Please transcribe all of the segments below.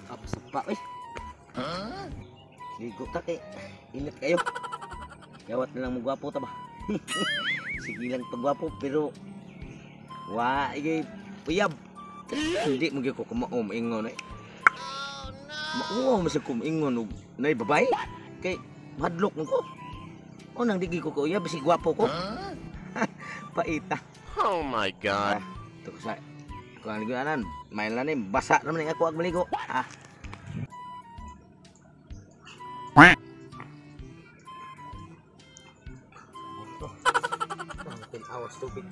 Kapasapa eh. Ligo ta kay init kayo. Yawat na lang mo gwapo ta ba. Sige lang pagwapo pero wa igay uyab. Hindi mo gyud ko kumao maingon eh. Mauwaw man sa kumingon og nay babay kay madlok mo ko. Unang di gyud ko kauyab bisig gwapo ko. Paita. Oh my God. Ito ko sa kuan gyud anan, may lanim basa naman ning ako ag maligo. Ah. Ito. Ang awas tubig.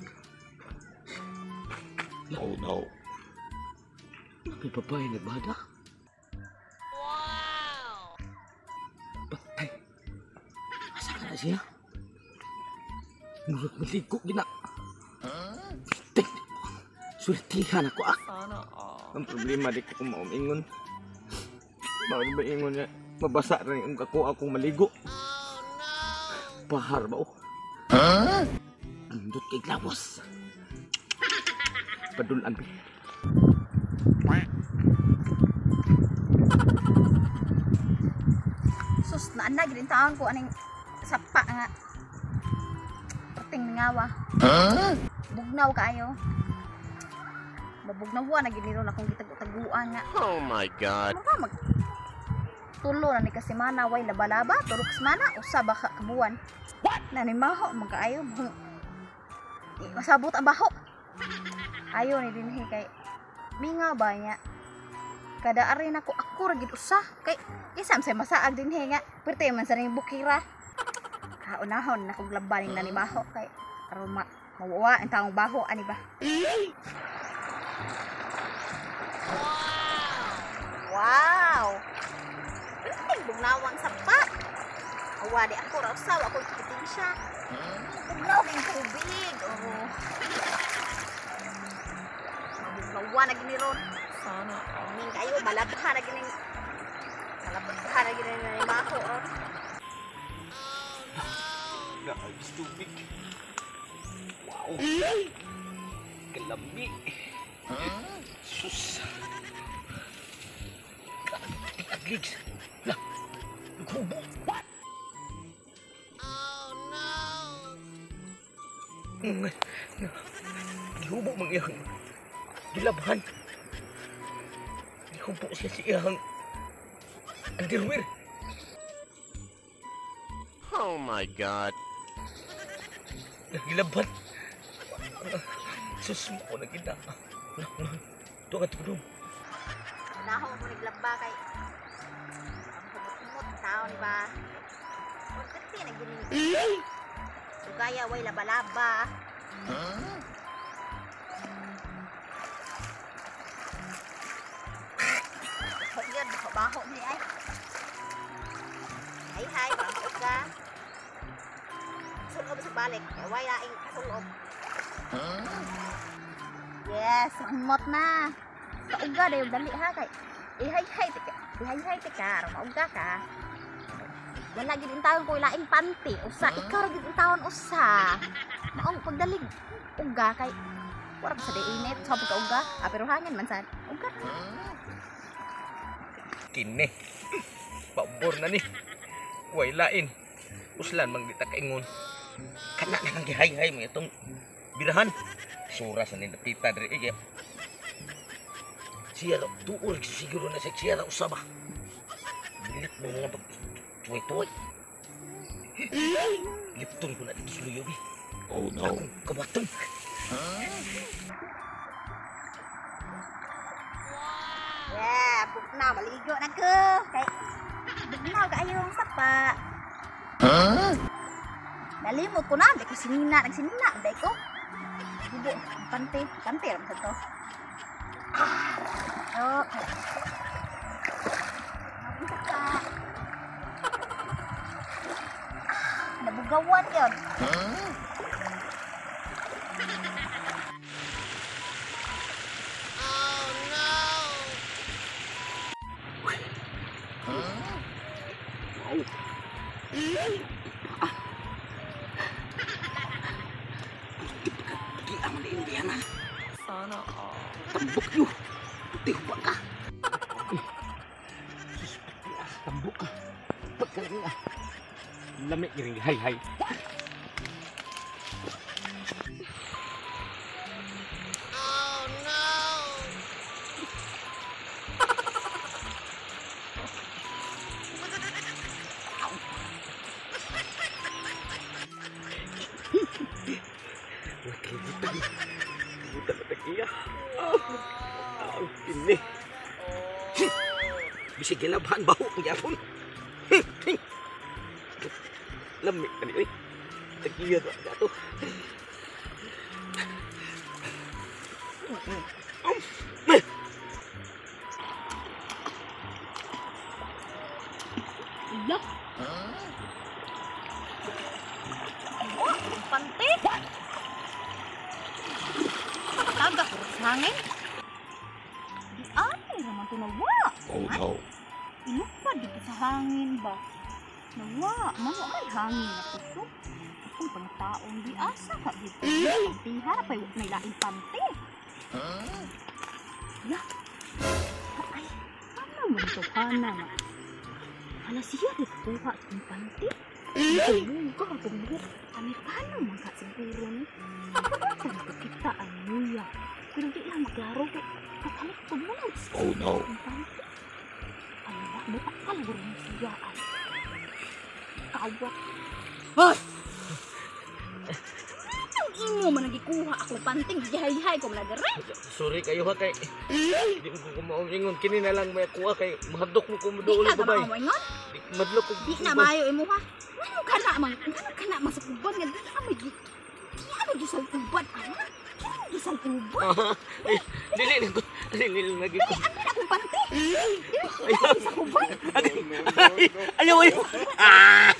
Oh no. May babae nagbada. Wow! Patay. Asa ka na siya? Murag maligo gina. Patay. Sultihan ako ah. Ang problema di ko maumingon. Bakit ba ingon niya? Mabasa rin ang ako akong maligo. Pahar ba oh? Andot kay lawas. Padulan ba? Sus, naanag din taon ko aning sapa nga. Perting mingawa. Bugnaw kaayo. Mabugnawa na gid niro na akong gitag-taguan nga. Oh my God. Ano ba mag tulo na ni kasemana way laba-laba, tulo ka semana usa ba ka kabuan. Nanimaho man kaayo. Di masabot ang baho. Ayo ni dinhi kay mingaw ba niya. Kada ari nako ako ra gid usa kay isam say masaag dinhi nga perti man sa ning bukira. Kaunahon na kog laban ning nanimaho kay aron mawuwa ang taong baho ani ba. Wow! Perting bugnawang sapa. Awa di ako ra usa wa ko potensya. Bugnaw king tubig. Oh. Mabugnawa na gini ron. Sana all. Ning kayo malabha na gini. Malabha na gini nanimaho ron. Grabe tubig. Wow. Kalami. Sus. Agligs. La. Naghubo. Oh no. Gihubo mang iyang gilabhan. Gihubo siya sa iyang underwear. Oh my God. Nagilabhan. Sus mo ko nagina. Ito ka tulong. Nahong ko naglaba kay ang humot-humot tao ni ba. Perti na gini. Sugaya way laba-laba. Baho yun, baho-baho ni ay. Hay hay, baho ka. Sulob sa balik, way laing kasulob. Yes, humot na. Kauga dayon dali ha kay ihay-hay tika, ihay-hay tika aron mauga ka. Wala gid intawon ko laing panty, usa ikaw ra gid intawon usa. Maong pagdalig uga kay wala pa sa di init sa pagkauga, ah, pero hangin man sad. Uga. Kini. Pabor na ni. Way lain. Uslan mang di ta kaingon. Kana na kang gihay-hay mo itong birahan. Sura sa ni napita diri eh. Siya ra tuol siguro na siya ra usa ba. Bilit mo mga pag tuway-tuway. Lipton ko na dito sa luyo eh. Oh no. Akong kabaton. Yeah, bugnaw maligo na ko. Kay bugnaw kaayo ang sapa. Nalimot ko na, di ko sinina, nagsinina, di ko. Bubo, pante, pante ra man to. Oh. Nabugawan yun. Oh no. Wow. Ah. Puti ang Indiana. Sana all. Tambok yun. Puti ba ka? Lami ring hay hay. Oh no. Nakalimutan. Kalimutan na tagiya. Ah, ini. Bisig gilabhan baho ang yapon. Lami ka ni oy. Tagiya to ato. Ila. Oh, pante. Taga ko sa hangin. Di ay naman to nawa. Oh no. Ilupad dito sa hangin ba? Nawa, man may hangin na kusog. Akong pangtaon di asa ka dito. Pantihara pa may laing pante. Ya. Ay, ano man to hana nga? Hala siya di kuha akong pante. Buga akong buhok. Amerikano man ka siguro ni. Ano kita ang niya. Pero di lang maklaro kay kapalit ko mo na. Oh no. Ang pante. Ala, mutakal rin siya ay. Kawat. Hoy! Ang imo man nagikuha akong panting, gihay-hay ko man dere. Sorry kayo ha kay di mo ko kumaingon kini na lang may kuha kay mahadlok mo ko Di moduol na ka babay. maoingon. Di madlok ko. Di na maayo imo ha. Ngano ka na man, ngano ka na masukuban nga di ka may di ka may gisalkuban ana. Di ka gisalkuban. Ay, dili na ko. Dili na lagi ko. Dili ang akong pante. Dili ka gisalkuban. Ayaw, ayaw. Ah!